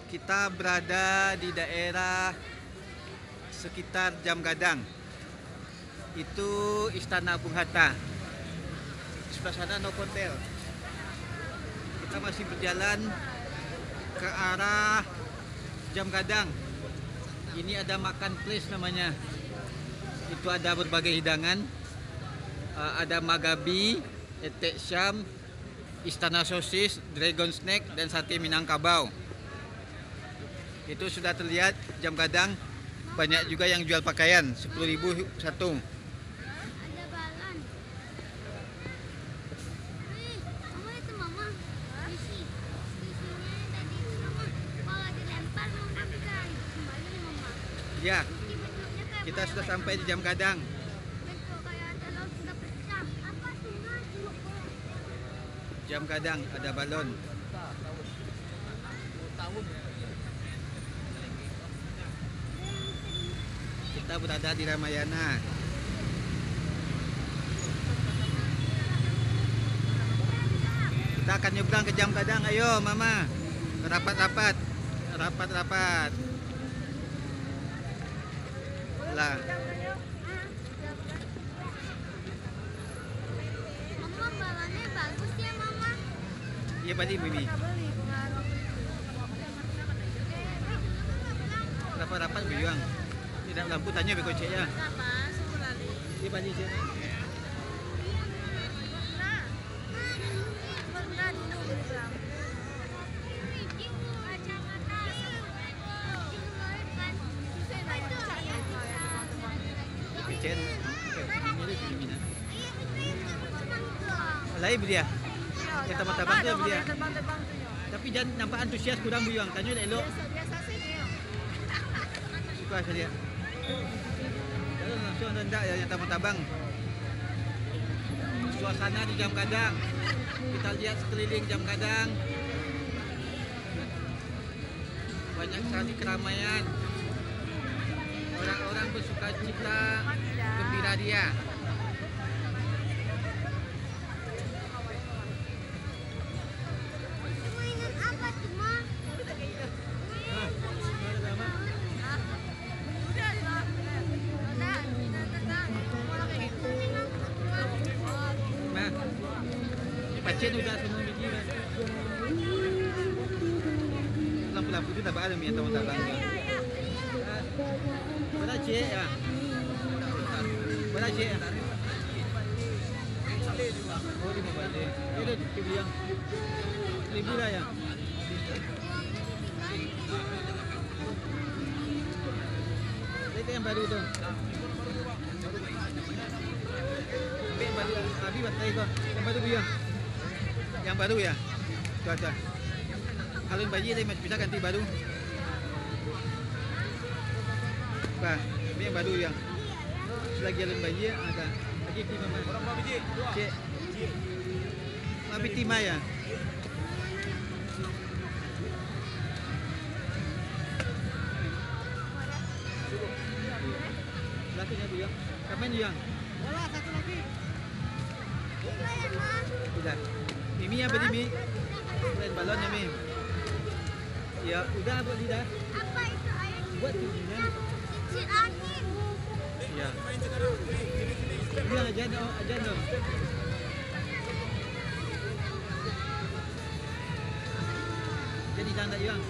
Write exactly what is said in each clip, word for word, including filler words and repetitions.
Kita berada di daerah sekitar Jam Gadang. Itu Istana Bung Hatta. Sebelah sana Novotel. Kita masih berjalan ke arah Jam Gadang. Ini ada makan place namanya. Itu ada berbagai hidangan. Eh, ada magabi, etek syam, istana sosis, dragon snack, dan sate Minangkabau. Itu sudah terlihat Jam Gadang, banyak juga yang jual pakaian, sepuluh ribu satu. Ada balon. Wih, Mama, itu, Mama. Isi. Isinya yang tadi itu, Mama. Kalau dilempar, Mama bisa kembali, Mama. Ya, kita sudah sampai di Jam Gadang. Jam Gadang ada balon. Kita berada di Ramayana. Kita akan nyebrang ke Jam Gadang. Ayo, Mama. Rapat-rapat. Rapat-rapat. Lah. Mama, balonnya bagus ya, Mama. Iya, bali, Mimi. Rapat-rapat, Buyuang. Tidak lampu, tanya beko cek ya. Iya, bali, cek. Lai bali ah? Yang tabang-tabang tu bali ah? Tapi jan nampak antusias kurang, Buyuang. Tanyo elok-elok. Suka sajo. Jalan langsung atau ndak, ya, yang tabang-tabang. Suasana di Jam Gadang. Kita lihat sekeliling Jam Gadang. Banyak sekali keramaian. Orang-orang bersukacita, gembira ria. Mainan apa tuh, Ma? Nah, pacen udah semua biji, nah. Lampu-lampu tu tak ada, minta tabang-tabang. Mana cek ya? Mana cek ya? Oh, lima baleh. Ini dah tiga yang seribu lah ya. Lihat yang baru tu. Ambil yang baru, habis batai kau. Yang baru, Buyuang. Yang baru ya? Tuan, tuan. Alun bayia lai, masih bisa ganti baru. Bah, ambil yang baru, Yang. Selagi alun bayia, ada. Lagi ti mama. Cek. Mabiti maya. Satunya tu, Yang. Kapan, Yang? Bola satu lagi. Udah. Mimi apa ni, Mi? Main balon ya, Mi? Ya, udah, buat lidah. Apa itu, Ayah? Buat tu, Yang. Kecil angin. Ya. Yang ajan dong, ajan dong. Jadi, jangan tak hilang.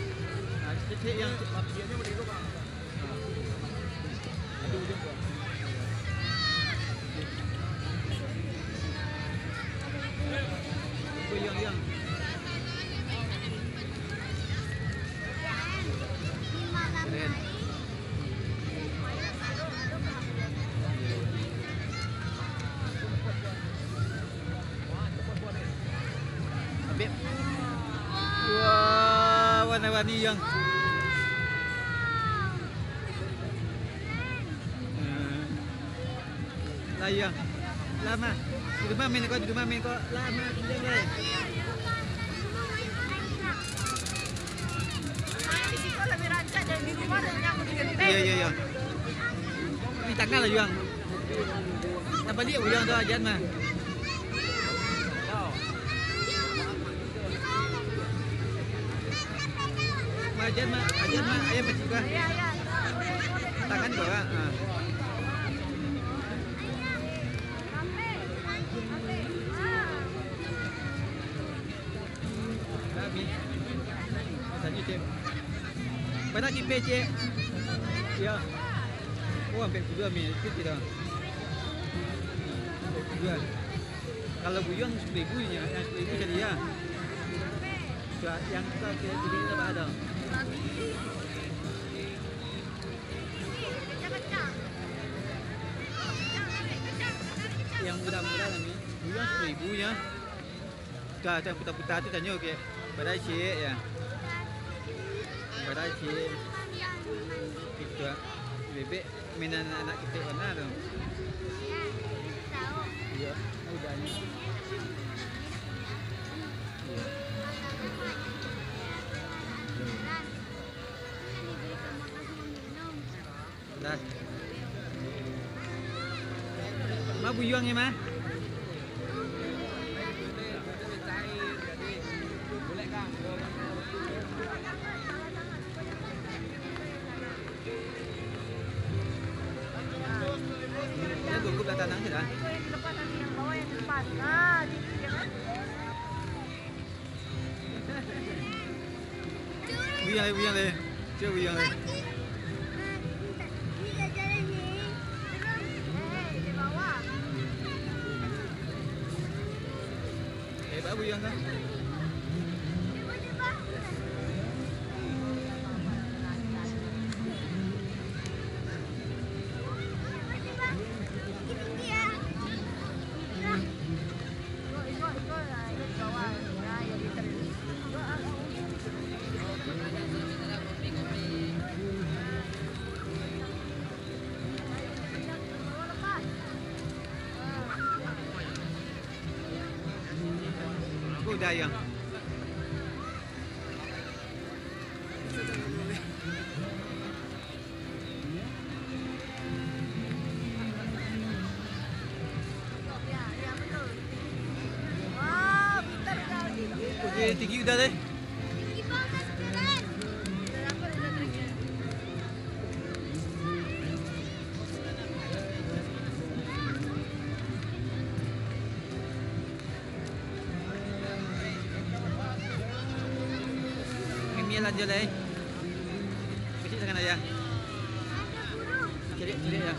Ah, cek, cek, Yang. Abib. Wah, warna-warni, Yang. Hmm. Lah, Yang. Lama. Di rumah main kau, di rumah main kau. Lama, pinjam, Yang. Iya, iya, iya. Di tangah lah, Yang. Tambah liat, Yang, tu ajan mah. Ajan, Mak. Ajan, Mak. Ayah pacik, Mak. Tangan di bawah. Ha. Dah, Mi. Tanya, Cik. Bara kipeh, Cik? Ya. Oh, ampek puluah, Mi. Itu tidak. Ampek puluah. Kalau buyuang sapuluah ribu nyo, yang sapuluah ribu jadi ya. Sudah, yang kita kira-kira berapa ada? Yang muda-muda nami, buyuang sapuluah ribu nyo. Sudah, yang puta-puta tu tanyo ke, bara ciek ya. Bara ciek. Itu, ah. Bebek. Mainan anak kecil mana tu? Iya, udah ni. Iya. Dah. Ma buyuang ni, Ma? Dah gugup dah tanang je dah. Itu yang dilepas nanti, yang bawah yang dilepas. Ah, gitu ya kan? Buyuang lai, buyuang lai. Cubo buyuang lai. Eh, di bawah. Eh, bagus yang kan? Kuda yang. Oke, tinggi udah deh. Mimi lanjut lai. Kecil tangan ayah. Cari, cari ya.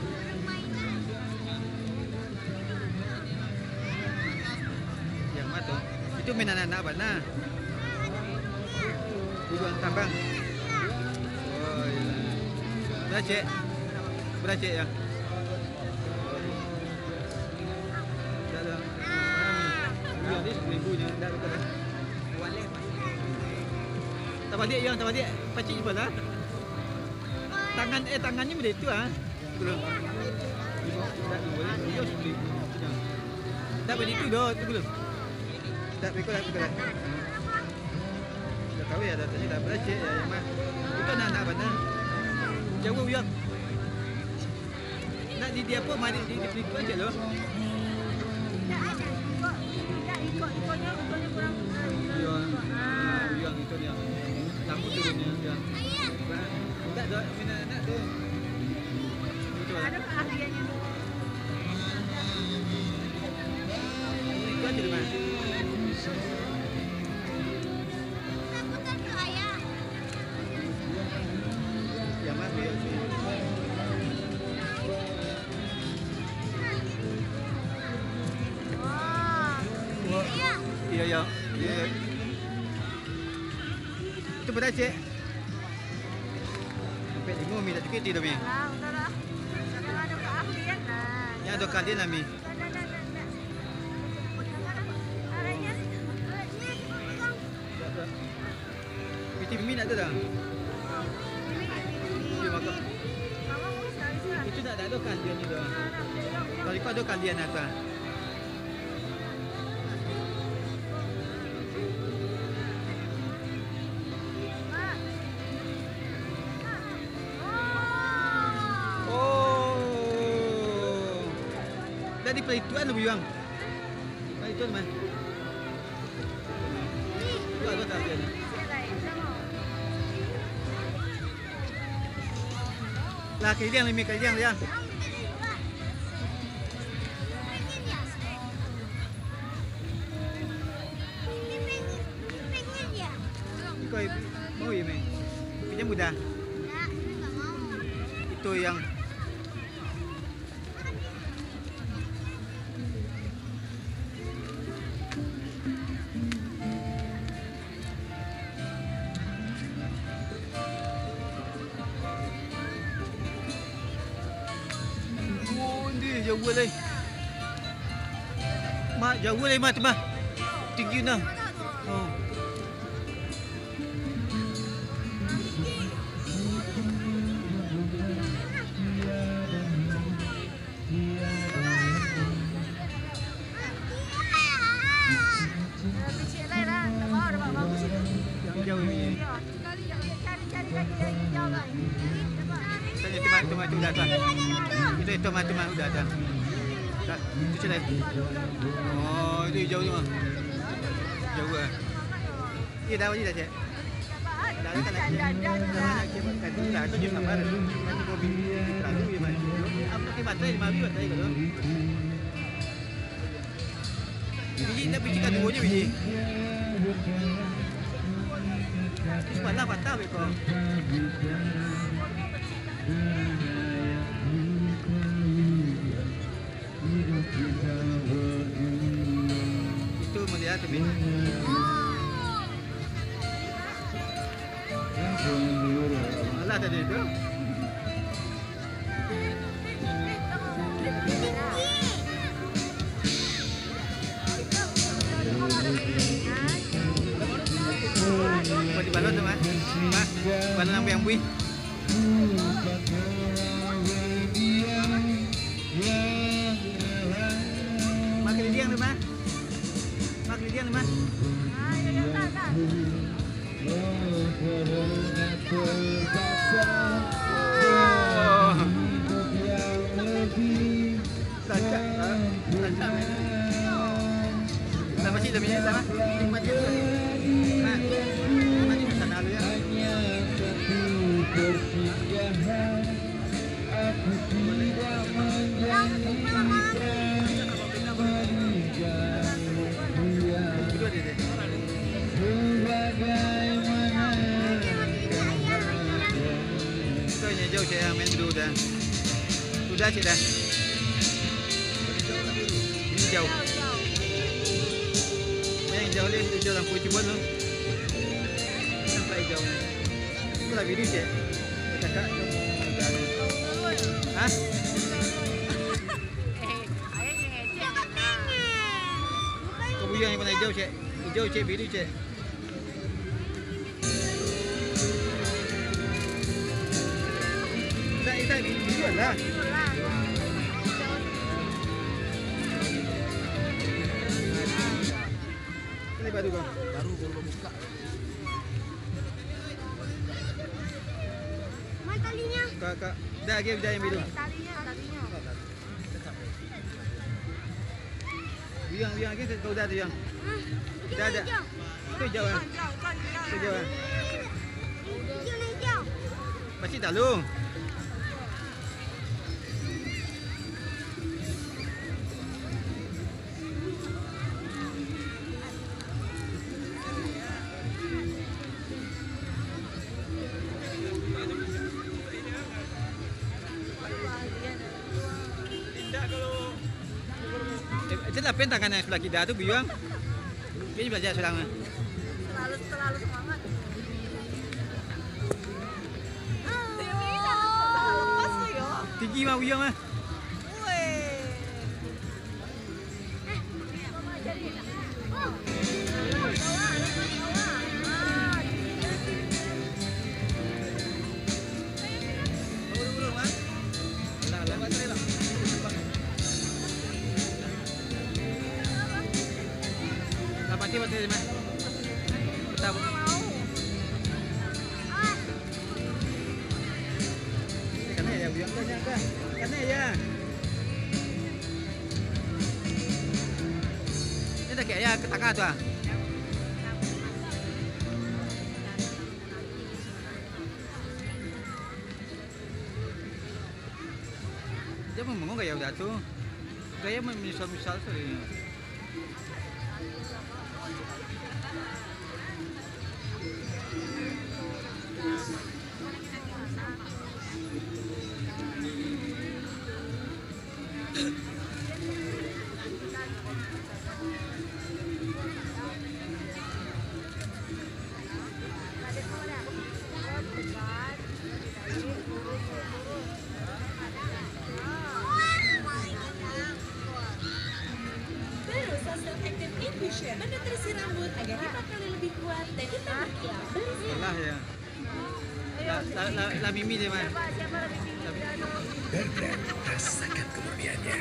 Yang mana tu? Itu mainan anak bana. Buyuang tambang. Oh, iya. Bara ciek? Bara ciek ya? Dah, dah. Buyuang ni sapuluah ribu nyo, dah, dah, dah. Tabaliak, yang tabaliak. Pacik je lah. Tangan, eh, tangannyo model tu, ah. Belum. Dah, dah, dah, dah. Dah, beli tu dah, tu belum. Dah, beko dah, beko dah. Dah tahu ya, dah tanya dah bara ciek ya, yang mah. Itu anak-anak bana. Jauah, Uyang. Nak di, di apo, mari di, di pelikuan je lo. Indak ado, ikok, indak ikok, ikoknyo, ikoknyo kurang, kurang. Iyo. Ah. Ah, iyo, ikoknyo. Lamo turunnyo, iyo. Indak doh, minta nak tu. Itu lah. Ado keahliannyo tu. Pelikuan je, Mas. Iyo, iyo. Iyo, iyo. Itu bara ciek? Ampek limo, Mi, tak cukuik ti tu, Mi. Alah, udah lah. Yang ado keahlian lah. Yang ado keahlian lah, Mi. Piti mimi nak tu dah? Itu dah, dah ada kalian ni dah. Kalau kau ada kalian atas. Oh. Dah di pelituan lu, Bang. Pelituan mah. Itu ada tak dia ni? Lah, kaliliang, Mimi, kaliliang, liang. Kau mau ya, Mimi? Pinjam udah. Itu yang Oh, ni jauah lai. Mak, jauah lai, Mak, tu, Mak. Tinggi nah. Oh. Yang hijau ni. Tadi tu, Mak, tu, Mak, tu, dah, dah. Itu, itu, Mak, tu, Mak, udah, dah. Dah, itu cilai. Oh, itu hijau tu, Mak. Jauah, ah. Iya, dah, dah, cek. Dah, dah, dah, dah. Dah, dah, cek, dah, tu je sabar. Nanti kau beli, beli perahu, ya, Mak. Apa pakai baterai, lima ribu baterai kau tu? Biji, indak biji kaduonyo biji. Biji patah, patah beko. Itu melihat, Min. Alah tadi tu. Kau di balon tu, Mas? Mas, balon sampai ambuih. Mak kaliliang tu, Mak. Mak kaliliang tu, Mak. Oh. Rancak, ha? Rancak, men. Lah, masih dah minyak, dah, ha? Nikmati dulu. Ha? Nikmati dulu, sana dulu, ya. Duduk dia, dia. Kau ni jauh, cek, yang main dulu dah. Udah, cek, dah. Ini jauh. Yang jauh ni, hijau lampu cuba tu. Nampak hijau. Itu lah biru, cek. Kakak tu mau jalan. Hah? Kau buyang yang warna hijau, cek. Hijau, cek, biru, cek. Indak, indak, biru, biru lah. Ini baru kau. Baru, baru buka. Mana talinya? Kak, kak. Dah, lagi dah yang biru. Talinya, talinya. Biang, biang, lagi kau dah tu, biang. Dah, dah. Itu hijau, eh? Itu hijau, eh? Pasti talu. Eh, itu lah pen tangan yang sebelah kida tu, biang. Dia belajar surang. Terlalu, terlalu semangat. Tinggi mah, biang mah. Weh. Lah, mati, mati, mati. Betah. Kanai ya, buyang tu, nya tu. Kanai ya. Ni dakek ya, ka tangah tu ah. Dia memang gaya udah tu. Gaya memisal-misal tu. Terus Self Active Infusion menutrisi rambut agar empat kali lebih kuat dan tetap berkilau. Salah ya. La, la, la, la Mimi dia, Mai. Siapa, siapa la Mimi? La Mimi. Bertrend, rasakan kemurniannya.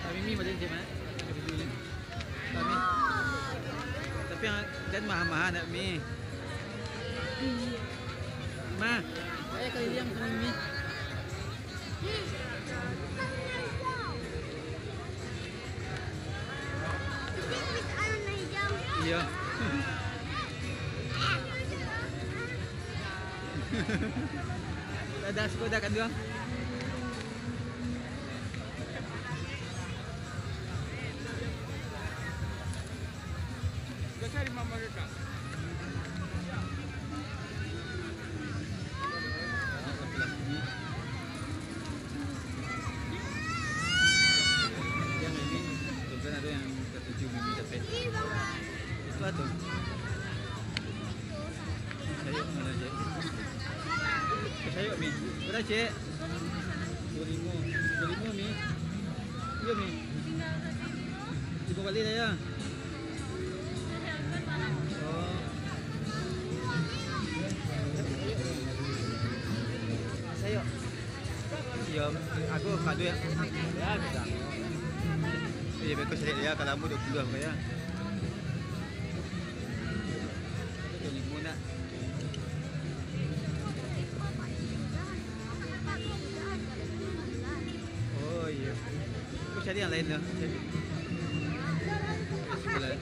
Tapi mi macam tu, Mak. Tapi, tapi yang dan mahal-mahal nak mi. Ma, saya keliling sama mi. Iya. Dadah, suko dah kanduang. Sudah cari mama dekat. Yang ini, kebetulan ada yang ketujuh mimi dapat. Itu ada. Sayur mana, Cik? Sayur mi. Berapa, Cik? Dua lima. Dua lima mi. Iya mi. Tiga kali dah ya. Oh. Sayur. Iya, aku kado ya. Ya, bisa. Iya, beko cari ya, kalau kamu dua puluh apa ya? Itu lima nak. Oh, iya. Aku cari yang lain tu. Boleh.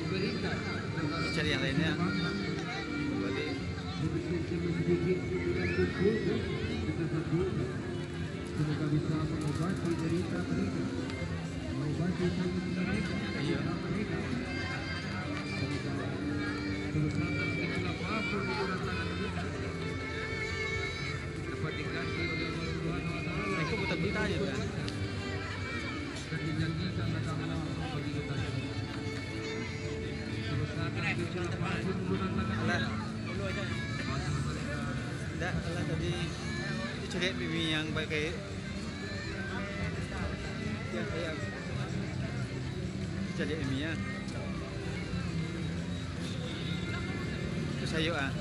Kita cari yang lainnya. Kembali. Semoga bisa mengobati derita mereka, mengobati sakit mereka, iya, luka mereka. Semoga kerusakan segala apapun di luar tangan kita dapat diganti oleh Allah Subhanahu wa Taala. Itu buta-buta aja, kan? Dan dijanjikan oleh Allah bagi kita semua. Kerusakan segala apapun di luar tangan kita. Alah. Dah, alah tadi. Itu cari mimi yang pakai. Ya, sayang. Cari mimi ya. Itu sayur ah.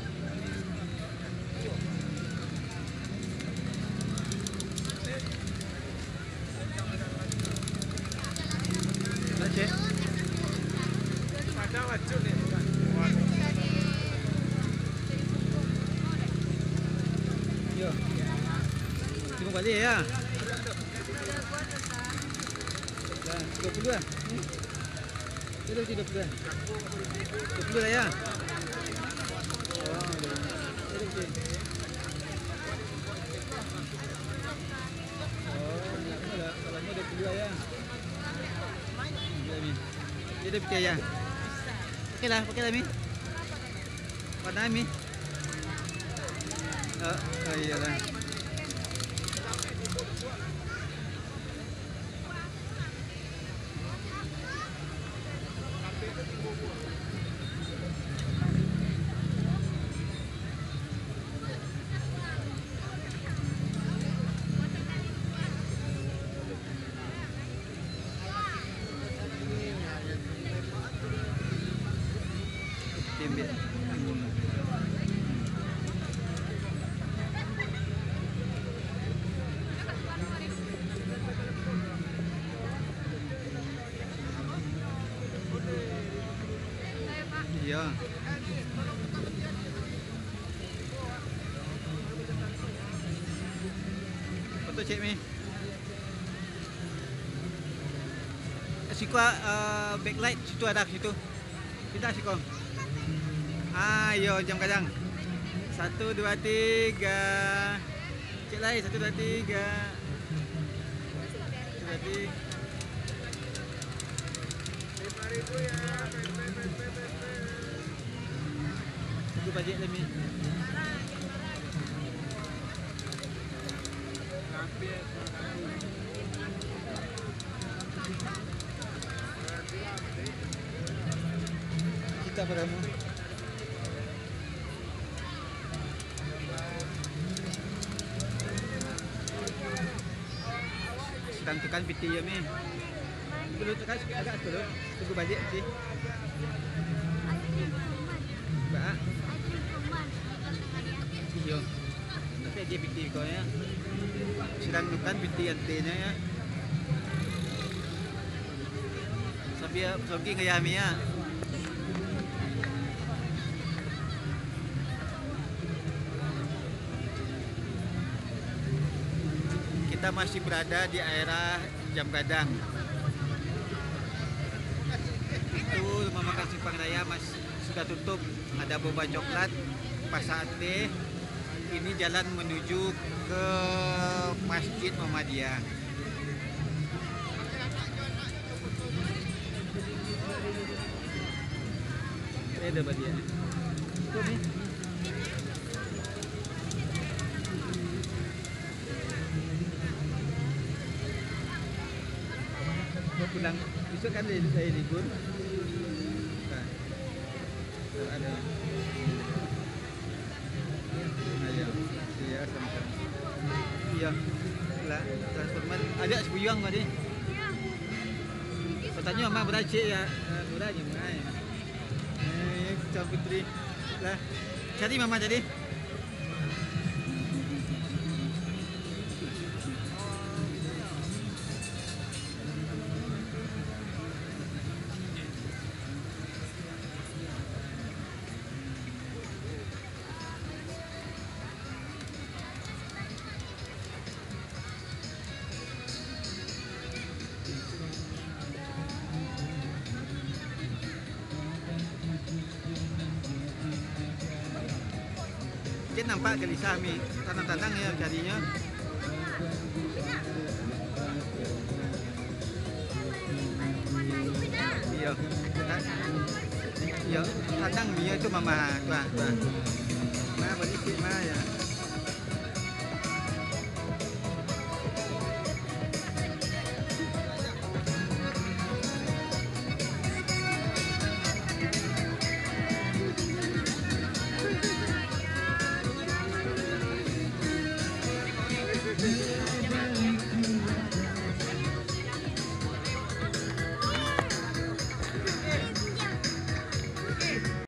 Yo. Terima kasih ya. Dah, dua puluh lah. Hmm. Itu dua puluh lah. Dua puluh lah ya. Oh, ya. Itu dua puluh. Oh, nak mula. Kalau ni dua puluh lah ya. Dua Mi. Dia dah pakai ya. Okey lah, pakai lah Mi. Warna Mi. Ah, ah, iyalah. Iya. Foto cek, Mi. Siko, eh, backlight situ ada, situ. Pindah siko. Ah, iyo, jam gadang. Satu, dua, tiga. Cek lai, satu, dua, tiga. Satu, dua, tiga. Tunggu bajik lai, Mi. Kita padamu. Tantukan piti yo, Mi. Dulu tu kan agak dulu. Tunggu bajik piti. Ba. Iyo. Tapi aja piti ko ya. Tantukan piti antenyo ya. Sambil vlogging ya, Mi, ya. Kita masih berada di daerah Jam Gadang. Itu rumah makan Simpang Raya masih sudah tutup. Ada Boba Coklat, Pasar Ateh. Ini jalan menuju ke Masjid Muhammadiyah. Eh, dah balik, eh. Kau ni? Kau pulang. Besok kan dari, dari libur. Nah. Ada. Iya, iya, sama-sama. Iya. Lah, transformer. Ada sebuyang tadi. Kau tanya mama beracik ya. Eh, murah je, murah je. Eh, Cang Putri. Lah, cari mama tadi. Jan nampak gelisah, Mi. Tanang-tanang ya carinya. Iyo. Iyo, tanang, Mi, itu mama. Tuah, tuah. Ma, balik, Ma, ya.